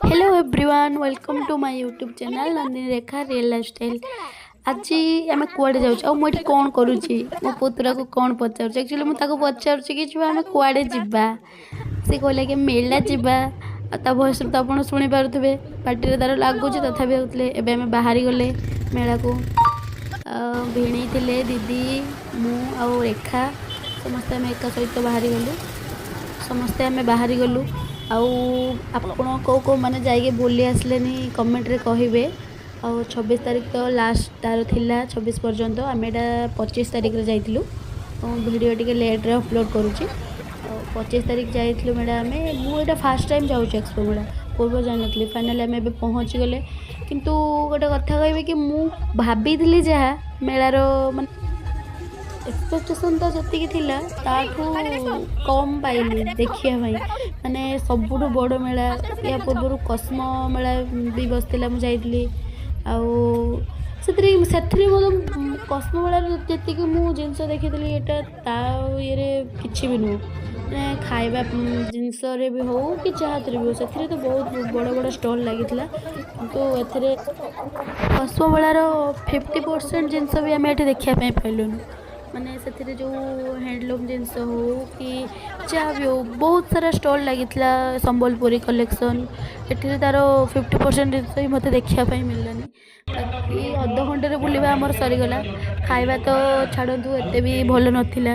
Hello everyone, welcome to my YouTube channel Nandini Rekha real lifestyle. ଆଜି ଆମେ କୁଆଡ଼େ ଯାଉଛୁ ଆଉ ମୁଁ ଏଠି କ'ଣ କରୁଛି, ମୋ ପୁତୁରାକୁ କ'ଣ ପଚାରୁଛି? ଆକ୍ଚୁଆଲି ମୁଁ ତାକୁ ପଚାରୁଛି କି ଛୁଆ, ଆମେ କୁଆଡ଼େ ଯିବା? ସେ କହିଲା କି ମେଳା ଯିବା। ଆଉ ତା ଭଏସ୍ରୁ ତ ଆପଣ ଶୁଣିପାରୁଥିବେ, ପାଟିରେ ତାର ଲାଗୁଛି, ତଥାପି ହେଉଥିଲେ। ଏବେ ଆମେ ବାହାରି ଗଲେ ମେଳାକୁ। ଭିଣେଇ ଥିଲେ, ଦିଦି, ମୁଁ ଆଉ ରେଖା, ସମସ୍ତେ ଆମେ ଏକା ସହିତ ବାହାରିଗଲୁ। ସମସ୍ତେ ଆମେ ବାହାରିଗଲୁ। ଆଉ ଆପଣ କେଉଁ କେଉଁମାନେ ଯାଇକି ବୁଲି ଆସିଲେନି, କମେଣ୍ଟରେ କହିବେ। ଆଉ 26 ତାରିଖ ତ ଲାଷ୍ଟ ତାର ଥିଲା, 26 ପର୍ଯ୍ୟନ୍ତ। ଆମେ ଏଇଟା 25 ତାରିଖରେ ଯାଇଥିଲୁ। ଭିଡ଼ିଓ ଟିକେ ଲେଟ୍ରେ ଅପଲୋଡ଼ କରୁଛି। ଆଉ 25 ତାରିଖ ଯାଇଥିଲୁ ମେଳା ଆମେ। ମୁଁ ଏଇଟା ଫାର୍ଷ୍ଟ ଟାଇମ୍ ଯାଉଛି ଏକ୍ସପୋ ମେଳା, ପୂର୍ବରୁ ଯାଇନଥିଲି। ଫାଇନାଲି ଆମେ ଏବେ ପହଞ୍ଚିଗଲେ। କିନ୍ତୁ ଗୋଟେ କଥା କହିବି କି ମୁଁ ଭାବିଥିଲି ଯାହା ମେଳାର, ମାନେ ଏକ୍ସପେକ୍ଟେସନ୍ ତ ଯେତିକି ଥିଲା, ତାଠୁ କମ୍ ପାଇଲି ଦେଖିବା ପାଇଁ। ମାନେ ସବୁଠୁ ବଡ଼ ମେଳା, ୟା ପୂର୍ବରୁ କସ୍ମୋ ମେଳା ବି ବସିଥିଲା, ମୁଁ ଯାଇଥିଲି। ଆଉ ସେଥିରେ ସେଥିରେ ମଧ୍ୟ କସ୍ମୋ ମେଳାରେ ଯେତିକି ମୁଁ ଜିନିଷ ଦେଖିଥିଲି, ଏଇଟା ତା ଇଏରେ କିଛି ବି ନୁହଁ। ମାନେ ଖାଇବା ଜିନିଷରେ ବି ହଉ କି ଯାହାଥିରେ ବି ହଉ, ସେଥିରେ ତ ବହୁତ ବଡ଼ ବଡ଼ ଷ୍ଟଲ୍ ଲାଗିଥିଲା। କିନ୍ତୁ ଏଥିରେ କସ୍ମୋ ମେଳାର 50% ଜିନିଷ ବି ଆମେ ଏଠି ଦେଖିବା ପାଇଁ ପାଇଲୁନୁ। ମାନେ ସେଥିରେ ଯେଉଁ ହ୍ୟାଣ୍ଡଲୁମ୍ ଜିନିଷ ହଉ କି ଯାହା ବି ହଉ, ବହୁତ ସାରା ଷ୍ଟଲ୍ ଲାଗିଥିଲା, ସମ୍ବଲପୁରୀ କଲେକ୍ସନ୍। ଏଥିରେ ତା'ର 50% ଜିନିଷ ବି ମୋତେ ଦେଖିବା ପାଇଁ ମିଳିଲାନି। ବାକି ଅଧଘଣ୍ଟାରେ ବୁଲିବା ଆମର ସରିଗଲା। ଖାଇବା ତ ଛାଡ଼ନ୍ତୁ, ଏତେ ବି ଭଲ ନଥିଲା।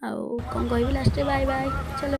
ଆଉ କ'ଣ କହିବି, ଲାଷ୍ଟରେ ବାଏ ବାଏ, ଚାଲ।